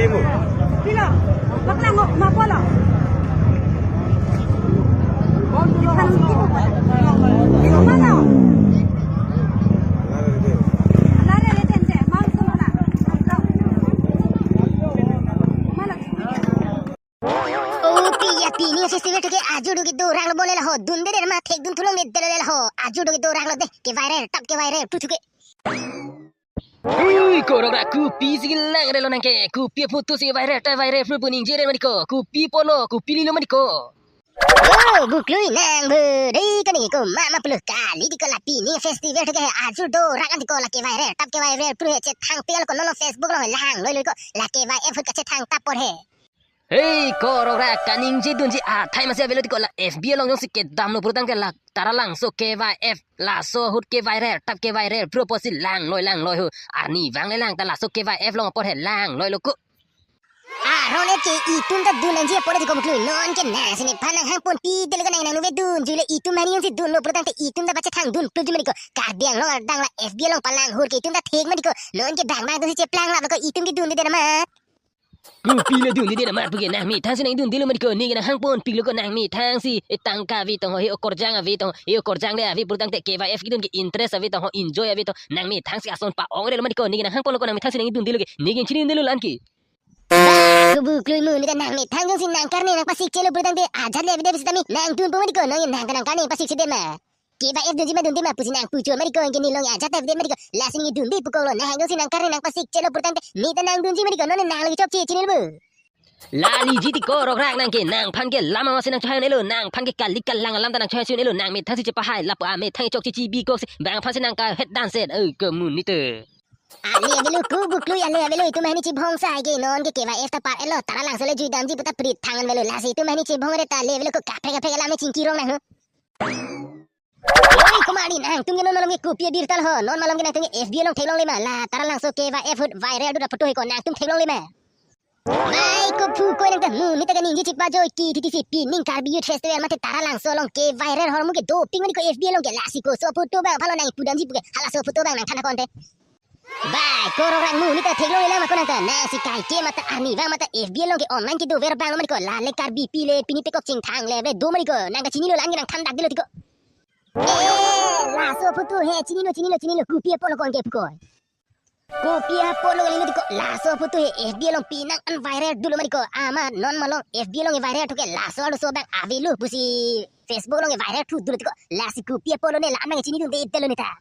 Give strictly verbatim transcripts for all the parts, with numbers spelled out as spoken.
Pilo, bakla ngo, mapo lo. Ikan ibu. Ibu mana? Lare le tense, mau semana. Mana? O pi ya, pini festival thuke ajut do kedo rang lo bole la ho, dunde de ma thekdun thulong de de la ho, ajut do kedo rang lo de, ke viral, tap ke viral, tu thuke. Ui, korok ra kopi si kelang re lo nangke, kopi photo si viral, ta viral, phu puning jere mati ko, kopi polo, kopi lilo mati ko. Oh, buklui nang be, dei kani ko mama puluh kali di ko la pini festival thuke ajut do rang di ko la ke viral, tap ke viral, phu he chethang pe lo ko non lo Facebook lo lang lo lo ko, la ke viral phu ke chethang tap por he. Hei, korok ra kaningje dunji athai masi avelo tiko la F B along jongsi kedam lo purutang ke la Taralangso K Y F, laso ahut ke viral, tap ke viral, phu apotsi lang loi lang loi ho. Arnivang le lang ta laso K Y F along apor he lang loi lo ko. Aron e ke itum ta dun nangji apor tiko buklui, non ke nangsi nephan nanghangponpi de le ko nang nang nuve dunji le itum mani jongsi dun lo purutang te itum ta pachethang dun plu ji mani ko. Karbi Anglong adang la F B along palang hur ke itum ta thek mani ko. Non ke bang bang dunsi cheplang la ko itum ke dunde de nama. Kopi lo dunde de nama puke nang methang si nang dunde lo mati ko, ne ke nanghangponpi lo ko nang methang si, e tangka ave tong ho, he okorjang ave tong ho, he okorjang le ave purutang te K Y F kedun ke interest ave tong ho, enjoy ave tong, nang methang si ason pa-ong re lo mati ko, ne ke nanghangpon lo ko nang methang si nang dunde lo ke, ne ke chini dunde lo la-an ke. Ba, ko buklui mu, ne ta nang methang jongsi nang karne nang pasik che lo purutang te ajat le ave de sitame nang dunpo mati ko, nang nang ta nang karne pasik che de ma. K Y F dunji ma dunde ma pusi nang puchor mati ko, anke nelong ajat ta ave de mati ko, lasi ne dunde pu ko lo, nang jongsi nang karne nang pasik che lo purutang te, ne ta nang dunji mati ko, non nang lo chokche chini lo. Lali ji ti korok rak nang ke, nangphan ke lama masi nang chohai lo, nangphan ke kali kalang alam ta nang chohai lo, nang methang si chepahai, lapu amethang chokche chibi kok si, bang aphan si nang kahet dan set, eh, komunite. Ale avelo ko buklui, ale avelo, itum mani chibhong sai ke, non ke K Y F ta par elo, Taralangso le jui damji puta prit thangan avelo, lasi itum mani chibhong re ta, ale avelo ko kaprek kaprek alam ne chingki rong nang ho. Oi, komarli nangtum ke non malom ke kopi abirta ta ho, non malom ke nangtum ke F B along theklongle ma, la Taralangso K Y F ahut viral do ra photo he ko nangtum theklongle ma. Mai ko phu ko nang ta mu, ne ta kaningje chipajoi ke T T C P ning Karbi Youth Festival mate Taralangso along ke viral ahormu ke doping mani ko F B along ke lasi koso photo bang aphan lo nang pudamji puke halaso photo bang nang than konte. Bai, korok rang mu, ne ta theklongle lang ma ko nang ta, nangsi kaike mata arnivang mata F B along ke online kedo ver bang lo mani ko, la le Karbipi le pini pekok chingthang le ave do mani ko, nang ta chinilo lang nang than dak dilo tiko. Eh, laso photo he, chinilo, chinilo, chinilo, kopi apor lo ko anke pu ko. Kopi apor lo kalilo tiko, laso photo he F B along pinang an viral dolo mani ko, amat non malom F B along viral thuke laso arloso bang avelo pusi Facebook along viral thu dolo tiko, lasi kopi apor lo ne la nang chinidunde dolo ne ta.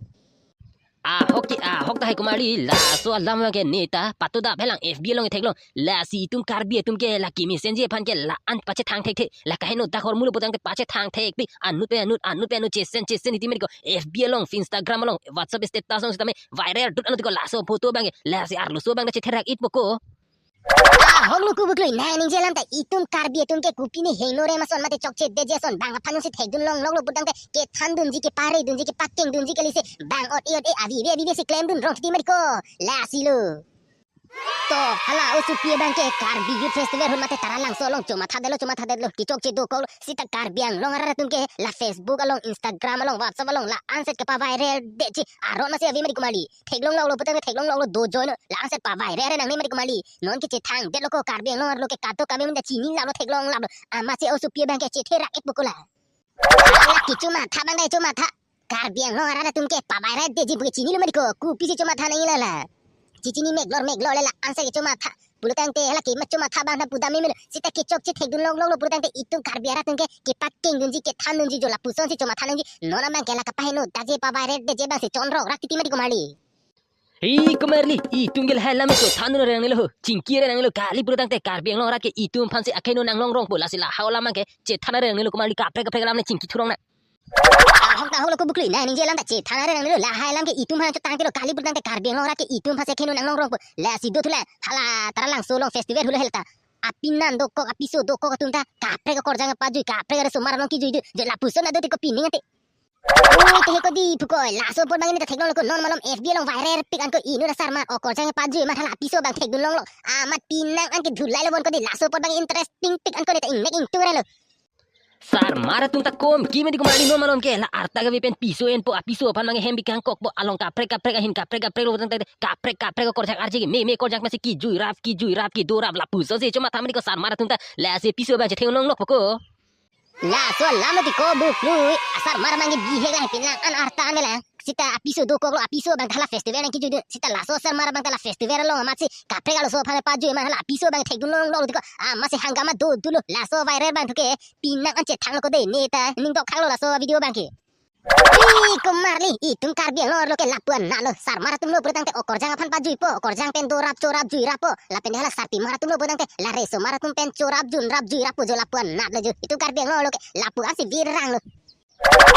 Ahok ke ahok ta hai komarli, laso alam ke ne ta patu da phelang F B along theklong. Lasi itum Karbi atum ke la kemesenji aphan ke la-an pachethang thekthe. La kaheno dak ahormu lo putang te pachethang thekpik. Anut pe anut, anut pe anut chesen chesen iti mani ko F B along, Instagram along, WhatsApp status along sitame viral dut anut ko laso photo bang ke. Lasi arloso bang ta chetherak it po ko. Ahok lo ko buklui, nang ningje alam ta itum Karbi atum ke kopi ne hengno re mason mate chokche deje ason bang aphan si thekdun longlok lo putang te kethan dunji, kepare dunji, kepakeng dunji ke lise bang ot e ot e avi ve avi ve si klem dun rong kiti mari ko. Lasi lo. To, hala osopi abang ke Karbi Youth Festival ahut mate Taralangso along chomatha detlo, chomatha detlo, kechokche dokok lo, sita Karbi Anglong arat atum ke la Facebook along, Instagram along, WhatsApp along la-an set kepaviral detji, aron masi ave mari komarli. Theklonglok lo putang theklonglok lo, do join lo, la-an set paviral nangne mari komarli. Non ke chethang detlo ko Karbi Anglong arlo ke kato kami minta chini lap lo, theklong lap lo. Amatsi osopi abang ke chetherak et po ko la. Hala kechomatha bang dai chomatha. Karbi Anglong arat atum ke paviral detji puke chinilo mari ko. Kopisi chomatha nangji la la. Chichini meglor meglor le la-an set kechomatha. Pulotangte hala kemat chomatha bang ta pudam melo. Sita kechokche thekdun longlok lo pulotangte itum Karbi arat atum ke kepakeng dunji, kethan dunji, jo lapuson si chomatha nangji. Non abang ke la kapaheno detji, paviral detji bang si chonrok rak titi mari komarli. Hi komarli, itum ke lahai alam ke than dun re nangnelo ho. Chingki re nangnelo, kali pulotangte Karbi Anglong arat ke itum aphan si akheno nanglong rongpo, lasi lahai alam ke chethan re nangnelo komarli, kaprek kaprek alam ne chingki thurong na. Ahok ta ahok lo ko buklui, nang ningje alam ta chethan re nangnelo, lahai alam ke itum aphan chotang telo, kali pulotangte Karbi Anglong arat ke itum aphan si akheno nanglong rongpo. Lasi do thu la, hala Taralangso along festival ahut le hel ta. Apinan dokok, apiso dokok atum ta, kaprek akorjang pajui, kaprek aresomar along kijui dun, je lapuson ado tiko pining ante. Oi, te he ko di pukoi, laso apor bang ne ta theklonglo ko, non malom F B along viral pik an ko, inut asar amat okorjang pajui amat hala apiso bang thekdun longlok. Amat pinang an ke dhulai lo bon ko di, laso apor bang interesting pik an ko ne ta ingnek ingtung relo. Sarmar atum ta komki mati ko marli, non malom ke la arta kave pen piso enpo, apiso aphan abang hem bikang kokpo, along kaprek kaprek, ahin kaprek kaprek lo tangte kaprek kaprek okorjang arje ke me me okorjang pensi kijui rap kijui rap kido rap, lapuson si chomatha mati ko sarmar atum ta. Lasi piso abang chetheng longlokpo ko. Laso alam mati ko buklu, asarmar abang ke bihek lang, pinlang an arta an lang. Sita apiso dokoklo, apiso abang ta hala festival nangkijuidun. Sita laso sarmar abang ta la festival along amatsi kaprek arloso aphan pajui ma, hala apiso abang thekdun longlo tiko. Amatsi hangkama dodunlo, laso viral abang thuke pinang an chethanglo ko de, ne ta ning dokthanglo laso video abang ke. Ih, ko marli, itum Karbi Anglong arlo ke lapu-an nalo. Sarmar atum lo pura tangte okorjang aphan pajuipo, okorjang pen do rap cho rap jui rappo. Lapen hala sarpimar atum lo pura tangte la resomar atum pen cho rap jun rap jui rappo jo, lapu-an nalo jo. Itum Karbi Anglong arlo ke lapu-an si viranglo.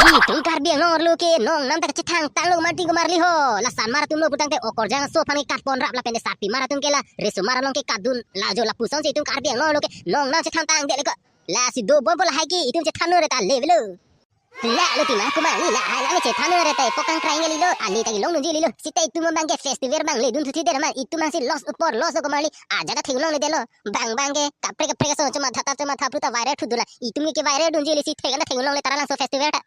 Itum Karbi Anglong arlo ke nongnam ta chethangtanglo mati ko marli ho. La sarmar atum lo pura tangte okorjang aso aphan ke katpon rap, lapen sarpimar atum ke la resomar along ke katdun la jo, lapuson si itum Karbi Anglong arlo ke nongnam chethangtangdet ko. Lasi dobompo lahai ke itum chethanore ta le avelo. Lalo tima ko marli, lahai lame chethanore ta epok kangkrai nge lilo, ale ta kelongdunji lilo. Sita itum abang ke festival abang ledun thuthi der man, itum abang si loss upor loss ko marli, aja ta theklongledetlo. Bang bang ke kaprek kaprek ason chomatha ta chomatha puta viral thudun la. Itum ke viral dunji lesi thek an ta theklongle Taralangso festival ta.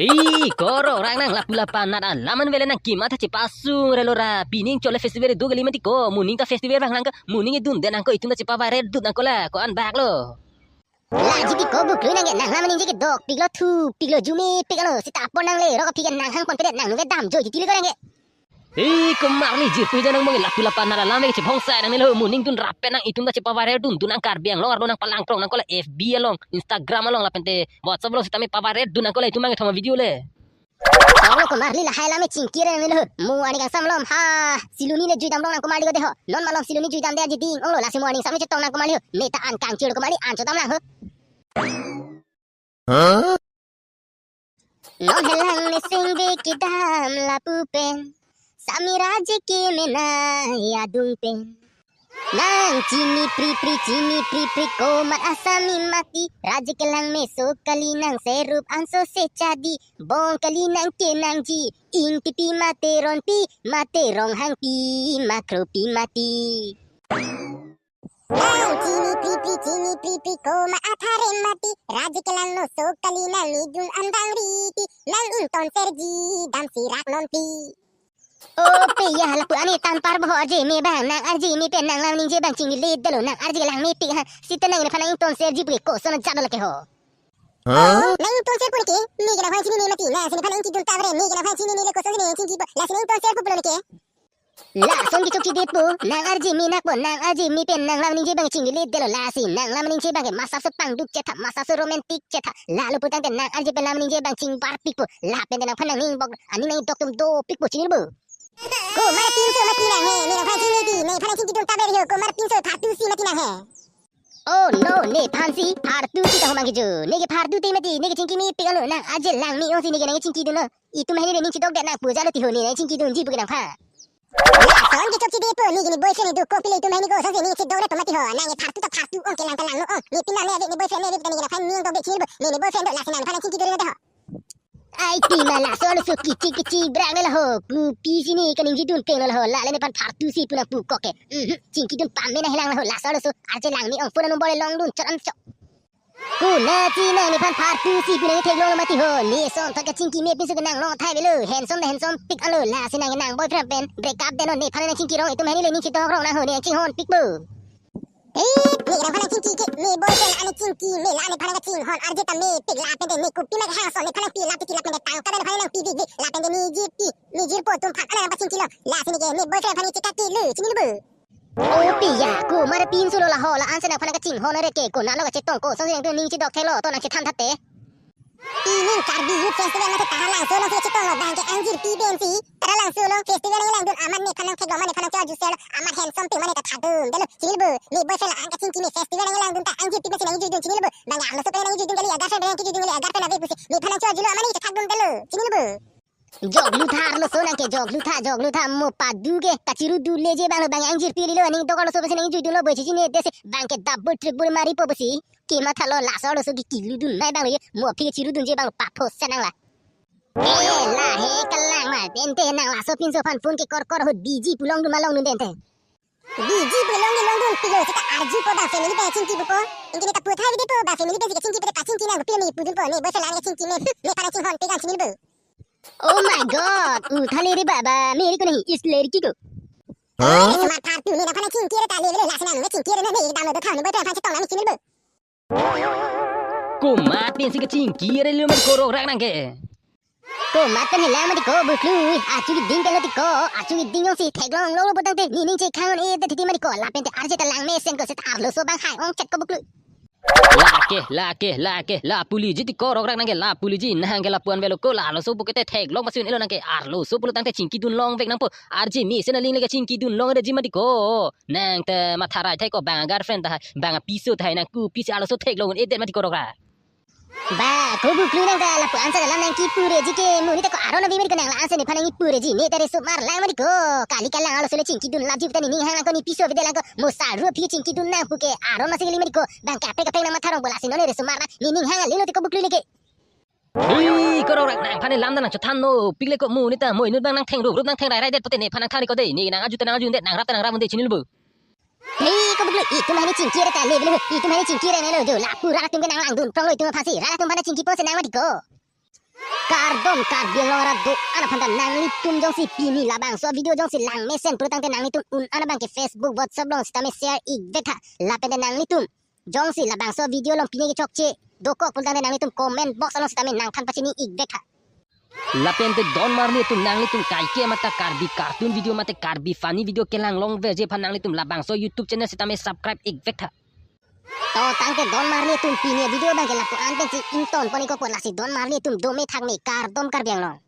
Hi, koro rang nang lapu lapan nat alam an vele nang kematha chepasung relo ra. Pining chole festival do kali mati ko, moning ta festival abang lang ko, moning idunde nang ko, itum ta chepaviraldun nang ko la, ko-an bak lo. Laji ti ko buklu nang ke nanglam ningje ke dokpiklo thupiklo jumepik alo, sita apor nangle rok aphi ke nanghang ponpedet, nangve damjoi titi le ko nang ke. Hi, ko marli jirpi ja nang bong lapu lapan nat alam ke chebhongsai nangne lo, moning dun rap pen nang itum ta chepaviraldun dun nang, Karbi Anglong arlo nangpalangkrong nang ko la, F B along, Instagram along lapen te WhatsApp along sitame paviraldun nang ko la itum abang kethom video le. Solo ko marli, lahai lame chingki re nangne lo. Mo ani kangsam lom ha. Siloni le juidam long nang ko marli ko de ho. Non malom siloni juidamde aji ding onglo, lasi mo ani sam chetong nang ko marli ho. Ne ta an kangchir ko marli, an chodam lang ho. Huh? Non helang ne sengve kedam lapu pen. Sami raje ke mena adung pen. Nang chini pri pri, chini pri pri, komat asami mati. Raje kelang meso kali, nang serup anso sechadi. Bong kali nang kenangji, ingtipi mate ronpi, mate ronghangpi, makhropi mati. Nang chini pri pri, chini pri pri, komat athare mati. Raje kelang noso kali, nang nidun andang riti. Nang ington serji damsi rak nonpi. O pe ya, lapu ani tanpar boho arje me abang, nang arje me pen nanglam ningje abang chingledetlo, nang arje lang mepik ha. Sita nang nephan nang ington serji pu ke koson ajat lo ke ho. Huh? Nang ington ser pu ke, ne ke nangphan chinine mati, nang si nephan nangkidun ta vre, ne ke nangphan chinine le koson si ne chingkipo, lasi nang ington ser pu pulo ne ke. Lason kechokche detpo, nang arje me nakpo, nang arje me pen nanglam ningje abang chingledetlo, lasi nanglam ningje abang ke masap so pangduk chetha, masap so romantic chetha, lalo putangte nang arje pen lam ningje abang chingbarpikpo, lapen te nangphan nangning bok, aning nangdok atum dopikpo, chinilo bo. Ko mar pinso mati nang he, ne nangphan chini di, nephan nangchingkidun ta vre ho, ko mar pinso phartusi mati nang he. Oh no, nephan si phartusi ta ho mangkejo. Ne ke phartute mati, ne ke chingki mepik alo, nang arje lang me-ong si ne ke nangchingkidunlo. Itum hini le ning chidokdet nang pu jalo ti ho, ne nangchingkidunji pu ke nangphan. Lason kechokche detpo, ne ke ne boyfriend do ko pile itum hini ko, sasi ne chidokdet mati ho, nang ke phartu ta phartu ong, kelang ta langno ong. Ne pina ne ave ne boyfriend ne ave ta ne ke nangphan ning dokdet chinilo bo. Ne ne boyfriend do, lasi nangphan nangchingkidun de ho. Ai tima, laso arloso kichi kichi brang le ho. Pu pisi ne kaningjedun peng lo ho. La le nephan phartusi pu nang pu kok ke. Mhm, chingkidun pame nang helang lo ho. Laso arloso arje lang me-ong, phone number le longdun chot an chot. Kuna ti nang nephan phartusi pu nang theklonglo mati ho. Ne son thak kachingki me pinso ke nang long thai avelo. Handsome ta handsome pik alo. Lasi nang nang boyfriend pen break up detnon, nephan nangchingki rong, itum hini le ning chidok rong nang ho, ne nangchinghonpikpo. Rit, ne nangphan nangchingki ke, ne boyfriend an nangchingki, ne la nephan nangchinghon arje ta mepik, lapen te ne kopi ma hangson nephan nangpi, lapen te lapen te tangka nephan nangpi dik dik, lapen te ne jirpi, ne jirpo atum aphan an nangpachingki lo, lasi ne ke ne boyfriend aphan ne chekak ke lo, chinilo bo. O pi ya, ko mar pinso lo la ho, la-an si nangphan nangkachinghon re ke, konatlo kachetong, koson si nangtum ning chidok thelo, to nangchethan thate. Pining Karbi Youth Festival mate Taralangso along si chetonglo, bang ke angjirpi pensi Taralangso along festival nanglangdun, amat nephan nangtheklo, amat nephan nangcho-arju serlo, amat handsome pen mane ta thadun detlo, chinilo bo. Ne boyfriend la-an kachingki, ne festival nanglangdun ta angjirpi pensi nangjuidun, chinilo bo. Bang arloso pen nangjuidun kali, a-girlfriend pen nangkijuidun kali, a-girlfriend ave pusi nephan nangcho-arjulo, amat nangkethakdun detlo, chinilo bo. Joklu tha arloso nang ke, joklu tha, joklu tha, mo padu ke kachiru dun leji abang lo, bang angjirpi lilo, aning dokok arloso pensi nangjuidunlo, boy chichi ne desi, bang ke double triple maripo pusi. Kemathalo, laso arloso ke kilu dun nai abang lo ye, mo aphi ke chiru dunji abang lo, paphos se nang la. Eh, lahai kelang ma, tente nang laso pinso aphan phone ke kor kor ho, busy pu longdun ma longdun tente. Biji pu longke longdun pilo seta arjupo, bang family pen chingkipo. Anke ne kapu thai avepo, bang family pensi kachingki pute kachingki nang pilo, ne pudunpo, ne bose lang kachingki, ne nephan chinghon pe kan chinilo. Oh my God, uthale re baba, mere ko nahi, is ladki ko. Ore sumar phartu, ne nephan chingki re ta le le, lasi nang ne chingki re, ne ne dam do than, ne bose nephan chetong nang chinilo. Komat pensi kachingki re lo mati ko, rokrak nangke. Komat pen helang mati ko, Buklu. Achu keding pen lo ti ko. Achu keding jongsi theklong longlo pulotangte, nening chekhang-un-edet titi mati ko. Lapente arje ta lang mesen ko, seta arloso bang hai-ong chet ko, Buklu. Lake, lake, lake, lapu liji ti ko, rokrak nangke, lapu liji, nangke lapu-an avelo ko, la arloso pu kete theklong pasi un-elo nangke, arloso pulotangte chingkidun longvek nangpo. Arje mesen aling le kachingkidun longledetji mati ko. Nang ta matha rai thai ko, bang a-girlfriend tahai, bang apiso tahai, nang kopisi arloso theklong un-edet mati ko, rokrak. Ba, ko Buklu, nang ta lapu-an sa dalam nang kipureji ke, monit ta ko aron ave mati ko, nang la-an sa nephan nang kipureji, ne ta resomar lang mati ko. Kali kalang arloso le chingkidun lapji puta nening hang lang ko, ne piso avedet lang ko, mo sal rup aphi chingkidun nang pu ke aron masi kali mati ko, bang kaprek kaprek nang matha rong bola si non ne resomar nang, nening hang alilo ti ko Buklu neke. Hei, ko rokrak, nangphan lam ta nang chothan nopik le ko, monit ta mo inut bang nang thengrup rup nang thengrai raidet pute nephan nang thari ko dei, ne nang arju ta nang arju un'edet, nang rap ta nang rap un'edet chinilo. Hei, ko Buklu, itum hai ne chingki re ta le avelo, itum hai ne chingki re nang lo jo, lapu rat atum ke nang langdun pronglo itum aphansi, rat atum aphan ta chingkipo si nang mati ko. Kardom Karbi Anglong arat do-an aphan ta, nanglitum jongsi pini labangso video jongsi lang mesen pulotangte nanglitum un-an abangke Facebook, WhatsApp along sitame share ikvek tha. Lapente nanglitum jongsi labangso video along pini kechokche dokok pulotangte nanglitum comment box along sitame nangthan pachini ikvek tha. Lapente don marli atum, nanglitum kaike mate Karbi cartoon video mate Karbi funny video kelang longveje aphan nanglitum labangso YouTube channel sitame subscribe ikvek tha. To tangte don marli atum, pini video abangke lapu-an pensi ingtonpon ikpo, lasi don marli atum dome thakme, kardom Karbi Anglong.